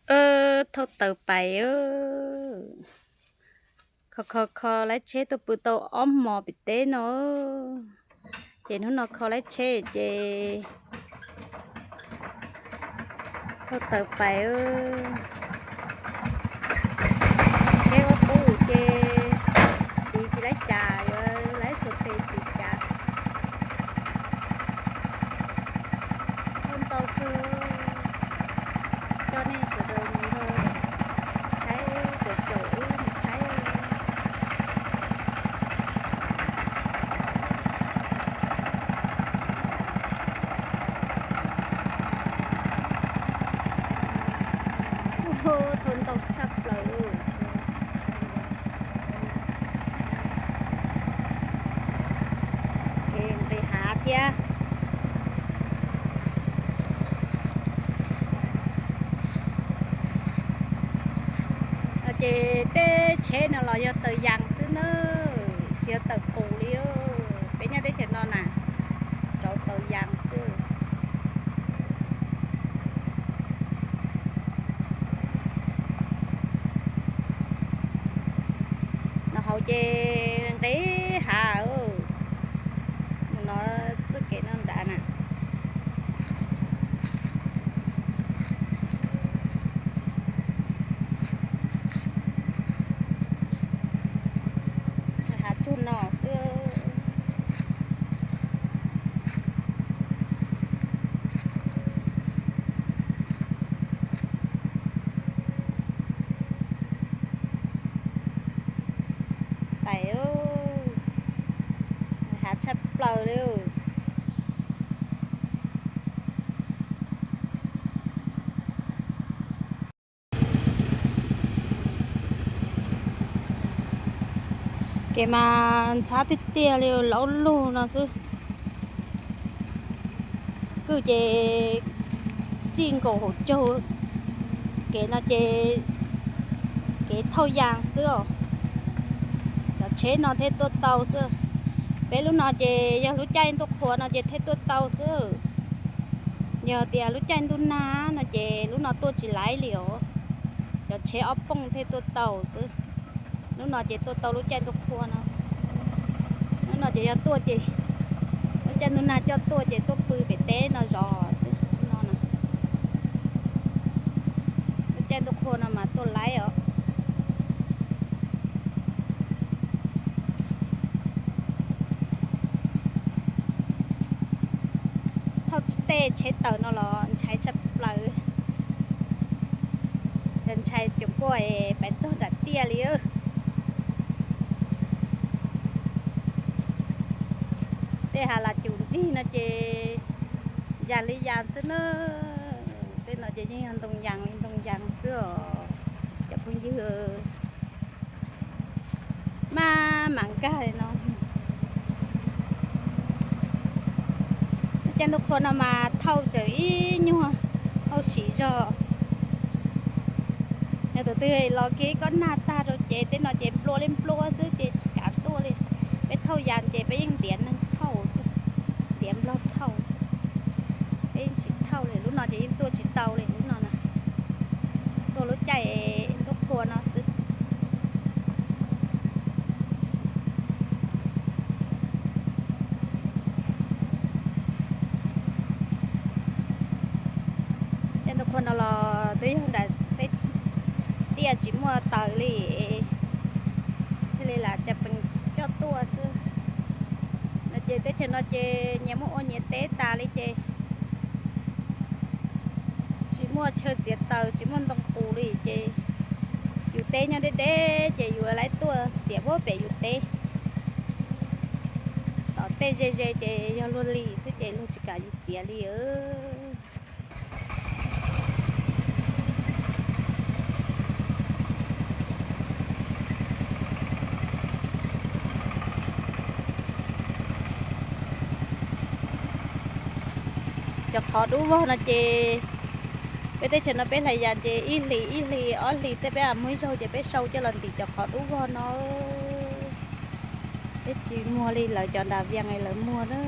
Thauj taws pais, kho kho kho laib tsheb tuaj pw tau ob hmos pem teb no. Ces hnub no kho laib tsheb ces thauj taws pais. Tsheb ua qub ces tiv tsis laib cas, yuav laib xuas tes tiv cas. Thauj ntau kawg, coj nej sawv daws mus nrog saib, caum caum wb mus saib. Thauj ntau tshaj plaws. Nqis hav thiab. Ces tej tsheb no los yog taws yas xwb na, tsis yog taws qus li. Peb nyob teb chaws no na, rau taws yas xwb. No hauv ces nqis hav, mus no txoj kev no nrad na. Hav tsuag no xwb. Pais, hav tshaj plaws li. Kev mas ntxhab tiag tiag li, laub lug no xwb. Kwj ces txij nkaus hauv caug. Kev no ces kev thauj yas xwb os. Cov tsheb no thiaj tuaj tau xwb. Peb lub no ces yog lub caij ntuj qhua no ces thiaj tuaj tau xwb. Yog tias lub caij ntuj nag no ces lub no tuaj tsis laib li os. Cov tsheb ob pooj thiaj tuaj tau xwb. Lub no ces tuaj tau lub caij ntuj qhua no. Lub no ces yog tuaj ces lub caij ntuj nag coj tuaj ces tuaj pw pem teb no zov xwb no. Lub caij ntuj qhua no mas tuaj laib os. Thauj tej tsheb taws no los ntshai tshaj plaws. Ntshai ntshai cov nkuaj es pais txog nram tiaj li. Tej hav las cum nrig no ces yas li yas xwb na. Tej no ces yeej yog ntoo yas li ntoo yas xwb os cov phooj ywg. Maj mam nkag li no. Lub caij ntuj qhua no mas thauj tseem ib nyuag hauj sim zog. Yog tus twg los kev kob nag tag rau ces tej no ces nplua li nplua xwb ces tsis kav tuaj li. Peb thauj yas ces peb yeej ntiav neeg thauj xwb, ntiav nplog thauj xwb. Peb yeej tsis thauj li, lub no ces yeej tuaj tsis tau li lub no na. Tuaj lub caij ntuj qhua no xwb. Caij ntuj qhua no los twb yog nram teb, tiaj tsis muaj taws li, thiaj li lam cas pees coj tuaj xwb. No ces teb chaws no ces nyias muaj ua nyias teb tas li ces tsis muaj chaw txiav taws, tsis muaj ntoo qus li ces yus teb nyob deb deb ces yus lawv tuaj txiav puag pem yus teb. Tom tej ze ze ces yog luag li xwb ces luag tsis kam yus txiav li. Cov qhov dub vog no ces peb teb chaws no peb hlais yas ces ib hlis ib hlis ob hlis tej peb muaj ib zaug ces peb sau coj los ntim cov qhov dub vog no. Peb tsis muag li lawv cov nram Vias lawv muag na.